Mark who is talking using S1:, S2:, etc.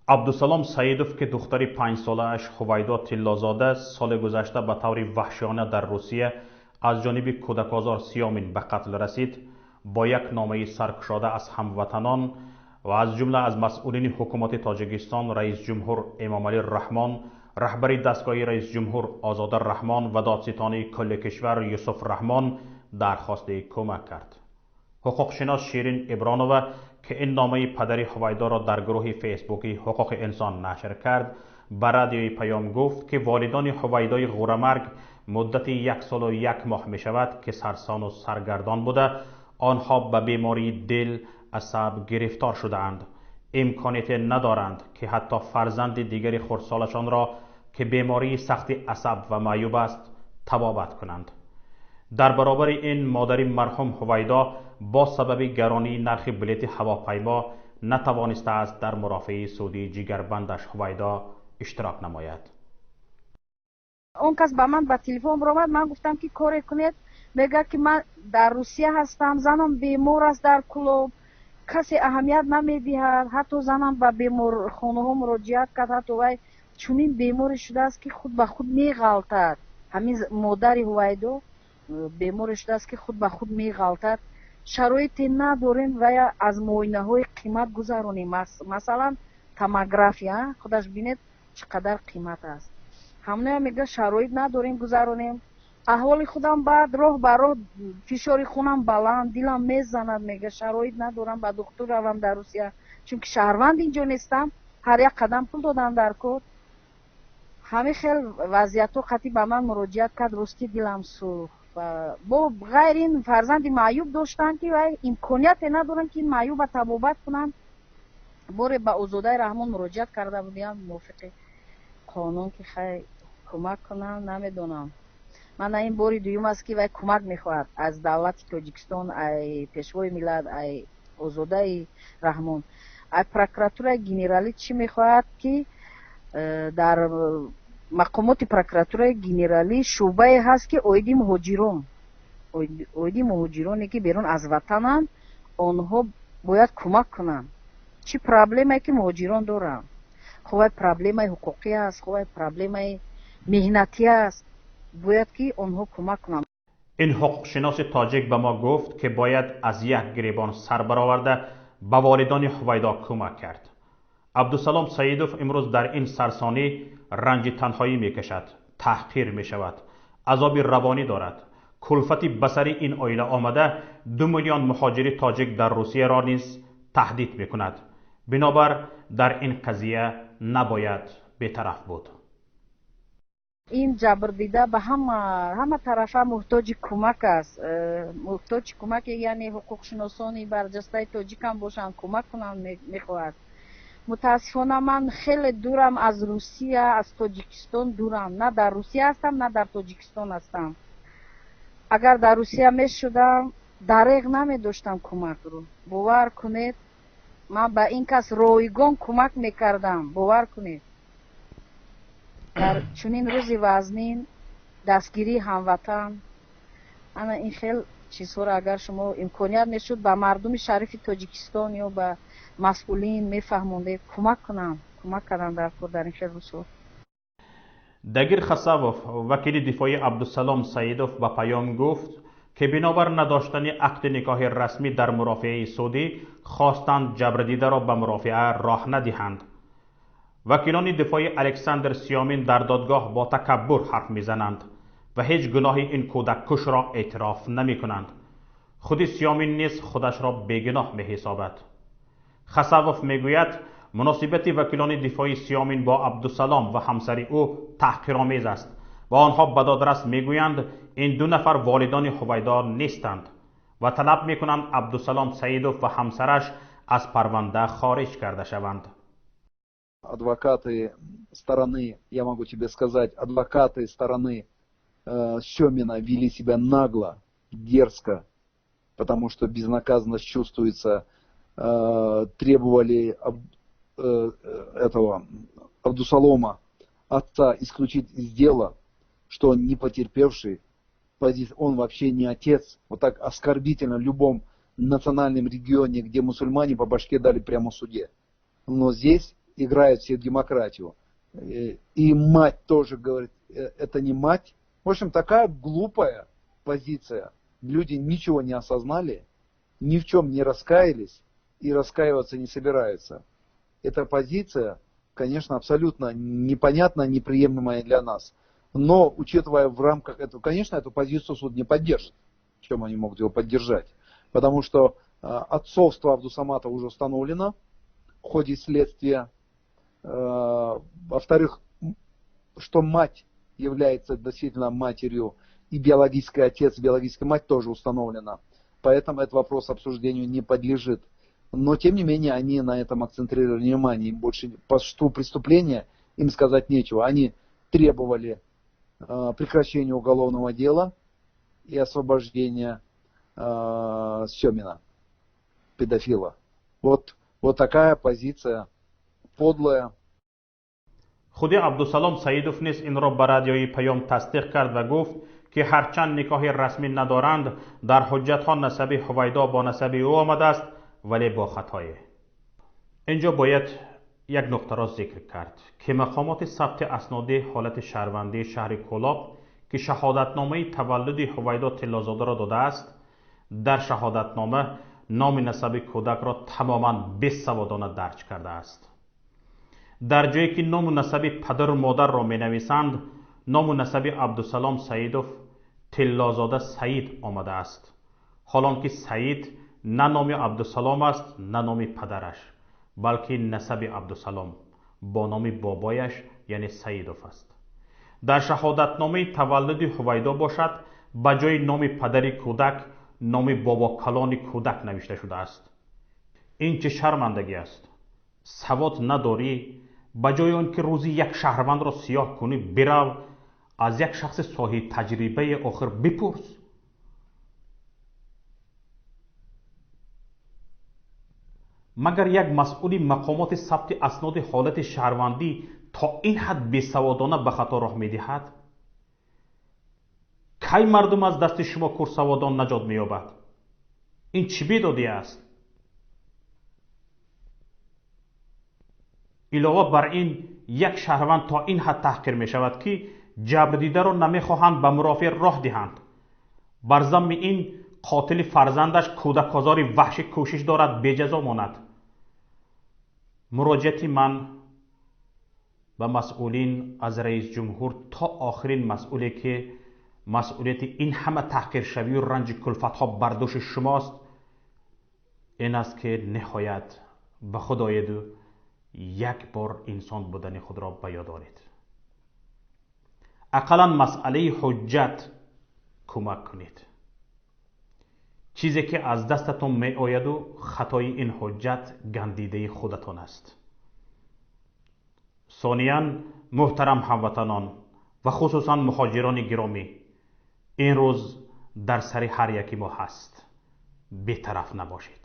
S1: Абдусалом Саидов, ки духтари 5-солааш Ҳувайдо Тиллозода соли гузашта ба таври ваҳшиёна дар Русия аз ҷониби кӯдакозор Сиёмин ба қатл расид, бо як номаи саркушода аз ҳамватанон ва аз ҷумла аз масъулини ҳукумати Тоҷикистон, раисҷумҳур Эмомалӣ Раҳмон, раҳбари дастгоҳи раисҷумҳур Озода Раҳмон ва додситонии кулли кишвар Юсуф Раҳмон дархости кӯмак кард. Ҳуқуқшинос Ширин Ибронова, ки ин номаи падари Ҳувайдоро дар гурӯҳи фейсбуки ҳуқуқи инсон нашр кард, ба радиои Паём гуфт, ки волидони Ҳувайдои ғурамарг муддати 1 солу 1 моҳ мешавад, ки сарсону саргардон буда, онҳо ба бемории дил, асаб гирифтор шудаанд. Имконияте надоранд, ки ҳатто фарзанди дигари хурдсолашонро, ки бемории сахти асаб ва маъюб аст, табобат кунанд. Дар баробари ин модари марҳум Ҳувайдо бо сабаби гаронии нархи билети ҳавопаймо натавонистааст дар мурофиаи судии ҷигарбандаш Ҳувайдо иштирок намояд.
S2: Он кас ба ман ба телефон баромад, ман гуфтам, ки коре кунед. Мегӯяд, ки ман дар Русия ҳастам, занам бемор аст дар Кӯлоб, касе аҳамият намедиҳад. Ҳатто занам ба беморхонаҳо муроҷиат кард, ҳатто вай чунин беморе шудааст, ки худ ба худ меғалтад. Ҳамин модари Ҳувайдо беморе шудааст, ки худ ба худ меғалтад. Шароите надорем вая аз муоинаҳои қимат гузаронем. Масалан, томография, худаш бинед, чӣ қадар қимат аст. Ҳамоная мегӯяд, шароит надорем гузаронем. Аҳволи худам баъд роҳ ба роҳ, фишори хунам баланд, дилам мезанад. Мега, шароит надорам ба духтур равам дар Русия, чунки шаҳрванд инҷо нестам, ҳар як қадам пул додан дар кор. Ҳамин хел вазъиятҳо қатъи ба ман муроҷиат кард, ростӣ дилам сӯхт. Бо ғайр ин фарзанди маъюб доштанд, ки вай имконияте надоранд, ки ин маъюба табобат кунанд. Боре ба Озодаи Раҳмон муроҷиат карда будем, мувофиқи қонун, ки хай кӯмак кунанд, намедонам. Мана ин бори дуюм аст, ки вай кӯмак мехоҳад аз давлати Тоҷикистон, ай Пешвои миллат, ай Озодаи Раҳмон. Ай прокуратураи генералӣ чӣ мехоҳад, ки дар мақомоти прокуратураи генералӣ шӯъбае ҳаст, ки оиди муҳоҷирон, оиди муҳоҷироне, ки берун аз ватананд, онҳо бояд кӯмак кунанд. Чӣ проблемае, ки муҳоҷирон доранд, хуб, вай проблемаи ҳуқуқӣ аст, хуб, вай проблемаи меҳнатӣ аст, бояд ки онҳо кӯмак кунанд.
S1: Ин ҳуқуқшиноси тоҷик ба мо гуфт, ки бояд аз як гиребон сар бароварда ба волидони Ҳувайдо кӯмак кард. Абдусалом Саидов имрӯз дар ин сарсонӣ ранҷи танҳоӣ мекашад, таҳқир мешавад, азоби равонӣ дорад. Кулфати ба сари ин оила омада 2 миллион муҳоҷири тоҷик дар Русияро низ таҳдид мекунад. Бинобар дар ин қазия набояд бетараф буд.
S2: Ин ҷабрдида ба ҳама тарафа муҳтоҷи кӯмак аст. Муҳтоҷи кӯмаке, яъне ҳуқуқшиносони барҷастаи тоҷикам бошанд, кӯмак кунанд мехоҳад. Мутаассифона, ман хеле дурам аз Русия, аз Тоҷикистон дурам. На дар Русия ҳастам, на дар Тоҷикистон ҳастам. Агар дар Русия мешудам, дареғ намедоштам кӯмакро. Бовар кунед, ман ба ин кас ройгон кӯмак мекардам. Бовар кунед, дар чунин рӯзи вазнин дастгирии ҳамватан, ана ин хел чизҳоро агар шумо имконият мешуд, ба мардуми шарифи Тоҷикистон ё ба масъулин мефаҳмондед, кӯмак кунанд, кӯмак кардан дар кор дар ин хел рӯзҳо.
S1: Дагир Хасавов, вакили дифои Абдусалом Саидов, ба Паём гуфт, ки бинобар надоштани ақди никоҳи расмӣ дар мурофиаи судӣ хостанд ҷабрдидаро ба мурофиа роҳ надиҳанд. Вакилони дифои Александр Сиёмин дар додгоҳ бо такаббур ҳарф мезананд ва ҳеҷ гуноҳи ин кӯдаккушро эътироф намекунанд. Худи Сиёмин низ худашро бегуноҳ меҳисобад. Хасавов мегӯяд, муносибати вакилони дифои Сиёмин бо Абдусалом ва ҳамсари ӯ таҳқиромез аст ва онҳо ба додрас мегӯянд, ин ду нафар волидони Ҳувайдо нестанд ва талаб мекунанд, Абдусалом Саидов ва ҳамсараш аз парванда хориҷ карда шаванд.
S3: Адвокаты стороны, я могу тебе сказать, адвокаты стороны Семина вели себя нагло, дерзко, потому что безнаказанность чувствуется, требовали этого Абдусалома, отца, исключить из дела, что он не потерпевший, он вообще не отец. Вот так оскорбительно в любом национальном регионе, где мусульмане, по башке дали прямо в суде. Но здесь играют все в демократию. И мать тоже говорит, это не мать. В общем, такая глупая позиция. Люди ничего не осознали, ни в чем не раскаялись и раскаиваться не собираются. Эта позиция, конечно, абсолютно непонятна, неприемлемая для нас. Но, учитывая в рамках этого, конечно, эту позицию суд не поддержит. Чем они могут его поддержать? Потому что отцовство Абдусамата уже установлено в ходе следствия. Во-вторых, что мать является действительно матерью, и биологический отец, и биологическая мать тоже установлена. Поэтому этот вопрос обсуждению не подлежит. Но, тем не менее, они на этом акцентрировали внимание. Им больше по существу преступления им сказать нечего. Они требовали прекращения уголовного дела и освобождения Семина, педофила. Вот такая позиция подлая.
S1: Худи Абдусалом Саидов низ инро ба радиои Паём тасдиқ кард ва гуфт, ки ҳарчанд никоҳи расмӣ надоранд, дар ҳуҷҷатҳо насаби Ҳувайдо бо насаби ӯ омадааст, вале бо хатое. Инҷо бояд як нуқтаро зикр кард, ки мақомоти сабти асноди ҳолати шаҳрвандии шаҳри Кӯлоб, ки шаҳодатномаи таваллуди Ҳувайдо Тиллозодаро додааст, дар шаҳодатнома номи насаби кӯдакро тамоман бесаводона дарҷ кардааст. Дар ҷое ки ному насаби падару модарро менависанд, ному насаби Абдусалом Саидов Тиллозода Саид омадааст. Ҳолон ки Саид на номи Абдусалом аст, на номи падараш, балки насаби Абдусалом бо номи бобояш, яъне Саидов аст. Дар шаҳодатномаи таваллуди Ҳувайдо бошад, ба ҷои номи падари кӯдак номи бобокалони кӯдак навишта шудааст. Ин чӣ шармандагӣ аст? Савод надорӣ, ба ҷои он ки рӯзи як шаҳрвандро сиёҳ кунӣ, бирав аз як шахси соҳиби таҷрибаи охир бипурс. Магар як масъули мақомоти сабти асноди ҳолати шаҳрвандӣ то ин ҳад бесаводона ба хато роҳ медиҳад? Кай мардум аз дасти шумо курсаводон наҷот меёбад? Ин чӣ бедодӣ аст? Илова бар ин, як шаҳрванд то ин ҳад таҳқир мешавад, ки ҷабрдидаро намехоҳанд ба мурофиа роҳ диҳанд. Бар замми ин, қотили фарзандаш кӯдакозори ваҳшӣ кӯшиш дорад беҷазо монад. Муроҷиати ман ба масъулин аз раис ҷумҳур то охирин масъуле, ки масъулияти ин ҳама таҳқиршавию ранҷи кулфатҳо бар дӯши шумост, ин аст, ки ниҳоят ба худ оеду як бор инсон будани худро ба ёд оред. Ақаллан масъалаи ҳуҷҷат кӯмак кунед. Чизе ки аз дастатон меояду хатои ин ҳуҷҷат гандидаи худатон аст. Сониян, муҳтарам ҳамватанон ва хусусан муҳоҷирони гиромӣ, ин рӯз дар сари ҳар яки мо ҳаст. Бетараф набошед.